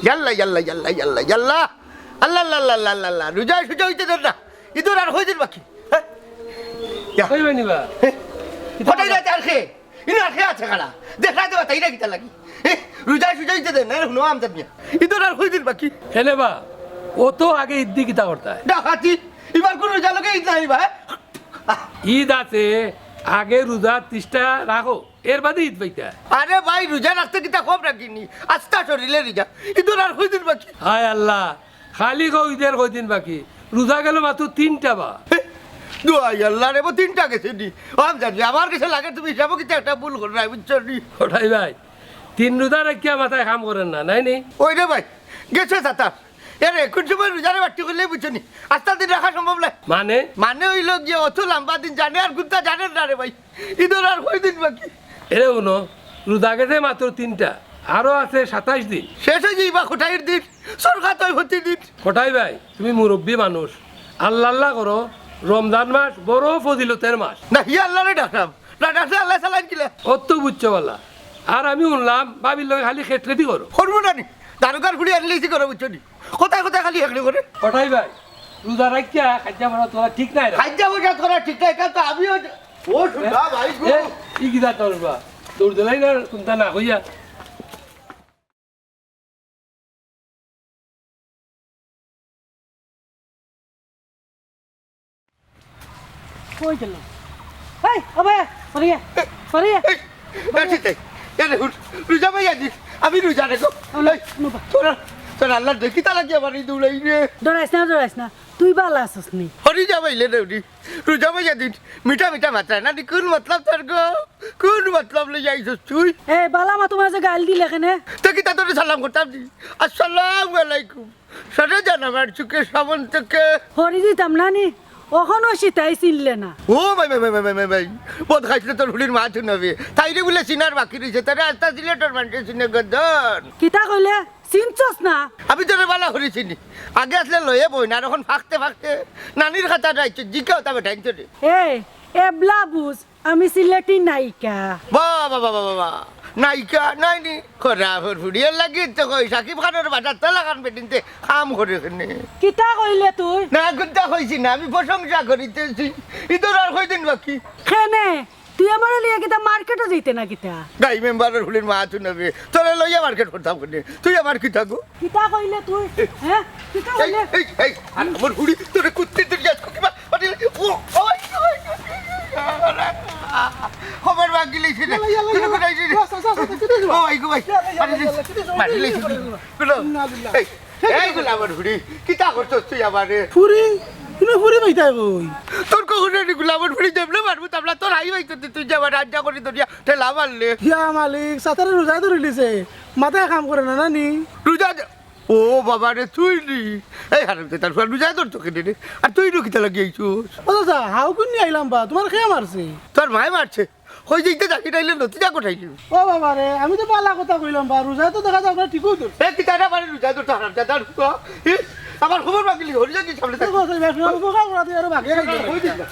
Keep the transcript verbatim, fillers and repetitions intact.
ইয়াল্লা, ইয়াল্লা, ইয়াল্লা, ইয়াল্লা, ইয়াল্লা। আল্লাহ, আল্লাহ, আল্লাহ, আল্লাহ, আল্লাহ, আল্লাহ। রোজা সুজা অইতে দেন না। ইদর আর কয়দিন বাকি? হ্যাঁ? ইয়া। কই বানিবা? হ্যাঁ? কটাই রাতে আর খে? ইনো আর খে আছে খাড়া? দেখা দেবা তাই না কিতা লাগি? হ্যাঁ? রোজা সুজা অইতে দেন না, হুনো আমজাদ মিয়া। ইদর আর কয়দিন বাকি? এলে বা, অত আগে ইদ্দি কিতা করতায়? ডাকাতি। ইবার কুন রোজা লগে ইদ নাই বা, হ্যাঁ? ইদ আছে, আগে রোজা তিশটা রাখো। এর বাদে ইদ পাইতা। আরে ভাই, রোজা রাখতে কিতা কম রাখি নি? আস্তা শরীলে রোজা। ইদর আর কয়দিন বাকি? হায় আল্লাহ, খালি কও ইদর কয়দিন বাকি? রোজা গেল মাত্র তিনটা বা। হে, দোয়াই আল্লাহ রে, তিনটা গেছে নি। ও আমজাদ মিয়া, আমার গেছে লাগে তুমি হিসাবও কিতা একটা ভুল কররায়, বুঝছো নি? কটাই ভাই, তিন রোজা রাখিয়া মাথায় কাম করের না, নায় নি? ওই রে ভাই, গেছে সাতাশ। এরে, কুন সময় রোজারে বাট্টি করলে বুঝছো নি? আস্তা দিন রাখা সম্ভব নায়। মানে? মানে অইলো গিয়া অত লম্বা দিন জানে আর গুনতা জানের না রে ভাই। ইদর আর কয়দিন বাকি? এরে হুনো, রোজা গেছে মাত্র তিনটা, আরো আছে সাতাইশ দিন। শেষ অই যাইবা কটাইর দিন, সরকার তো প্রতিদিন। কটাই ভাই, তুমি মুরব্বি মানুষ, আল্লাহ আল্লাহ করো, রমজান মাস বড় ফজিলতের মাস। না, হি আল্লাহরে ডাকলাম, না ডাকলে আল্লাহ চালাইন কিলা? অত বুঝছো বালা। আর আমি হুনলাম, ভাবির লগে খালি খেটলেটি করো। করবো না নি, দারোগার ফুড়ি আনলে ইসি করো, বুঝছো নি? কোথায় কোথায় খালি হেকড়ে করে? কটাই ভাই, রোজা রাখিয়া খাইজা পড়া তোরা ঠিক নাই রে। খাইজা পড়া তোরা ঠিক নাই, কারণ তো আমিও, ও শুনবা ভাই গো। এ, ই কিতা তোর বা? দৌড় দিলাই না, কোনটা না কইয়া। কই গেল? এই, ও ভাই, সরিয়ে, সরিয়ে। এই, এই, ঠিক আছে। এ রে, হুট, রোজা ভাই আজি, আমি রোজা রেখো। এই, নো বা। তোরা, তোরা আল্লাহ দেখি তারা কি আমার এই দৌড়াই রে। ডরাইস না, ডরাইস না। তুই বালা আছস নি? হরি যা ভাইলে দেউরি। রোজা ভাই আজি, মিঠা মিঠা মাত্রা না, নি কোন মতলব তোর গো? কোন মতলব লই আইছস তুই? এ, বালা মা তোমার যে গাইল দিলে কেনে? তো কিতা তোরে সালাম করতাম নি? আসসালামু আলাইকুম। সরে যান আমার চোখের সামন থেকে। হরি দিতাম না নি, অখনও সিতাই চিনলে না। ও ভাই, ভাই, ভাই, ভাই, ভাই, ভাই, ভাই। বদ খাইছলে তোর ফুড়ির মা তুই নবে। তাইরে বুলে চিনার বাকি রইছে, তারে আস্তা সিলেটর মানষে চিনে গদন। কিতা কইলে? চিনছস না? আমি তোরে বালা করি চিনি। আগে আসলে লয়ে বই না, আর অখন ফাঁকতে ফাঁকতে নানির খাতা রাইছে, জিকাও তা বেটাইন তোরে। এ, এবলা বুঝ, আমি সিলেটি নায়িকা। বাহ, বাহ, বাহ, বাহ, বাহ, বাহ। নায়িকা, নায়নি। খরা ফরফুরিয়ার লাগি তো কই, সাকিব খানর বাজার তলা খান বেটিনতে কাম করে কেনে। কিতা কইলে তুই? না, কিতা কইছি না, আমি প্রশংসা করিতেছি। ইদর আর কয়দিন বাকি? কেনে? তুই আমারে লইয়া কিতা মার্কেটও যাইতে না কিতা? গাই মেম্বারর ফুড়ির মা তুই নবে। তোরে লইয়া মার্কেট করতাম কেনে? তুই আমার কিতা গো? কিতা কইলে তুই? হ্যাঁ? কিতা এই, কইলে? এই, এই, আর আমার ফুড়ি, তোরে কুত্তি তুই যাস কিবা? আরে, ও, ও, ও, ও, খবর বাকি লইছে না। ইয়াল্লা, ইয়াল্লা, তুই ইয়াল্লা। কোথায় ছিলি? আচ্ছা, আচ্ছা, আচ্ছা, আচ্ছা, কিতা হইছে? ও, এই গো ভাই। ইয়াল্লা, ইয়াল্লা, আরে, ইয়াল্লা, কিতা হইছে? মারি লইছে। ইয়াল্লা, ইয়াল্লা। বলো। ইন্না লিল্লাহ। এই, এই গুলা আমার ফুড়ি, কিতা করছস তুই আমারে? ফুড়ি? ইনো ফুড়ি পাইতায় কই? তোর কখন রে গুলা আমার ফুড়ি দেবলে মারবো, তাবলা তোর হাই ভাই করতে তুই যে আমার রাজ্জা করি ধরিয়া ঠেলা মারলে। ইয়া মালিক, সাতারে রোজা ধরিলিছে, মাথায় কাম করে না, না নি? রোজা দে-, ও বাবা রে, তুই নি? এই হারাম তো তার ফুয়া রোজা ধরতো কেনে রে? আর তুই নো কিতা লাগি আইছস? ও চাচা, হাউ কুন্নি আইলাম বা, তোমার কে মারছে? তোর মায়ে মারছে। কই যাইতে থাকি নাইলে নতিজা কোথায় যাবে? ও বাবা রে, আমি তো বালা কথা কইলাম বা, রোজা তো দেখা যাক না, ঠিকই তো। এ, কিতা রে, মানে রোজা তো হারাম, যা, যা, ঢুকো। এ, আমার খবর বাকি নেই, হরি যাচ্ছি সামনে থাকি। ও বাবা, উপকার করা তুই আরো বাকি কই দিস না?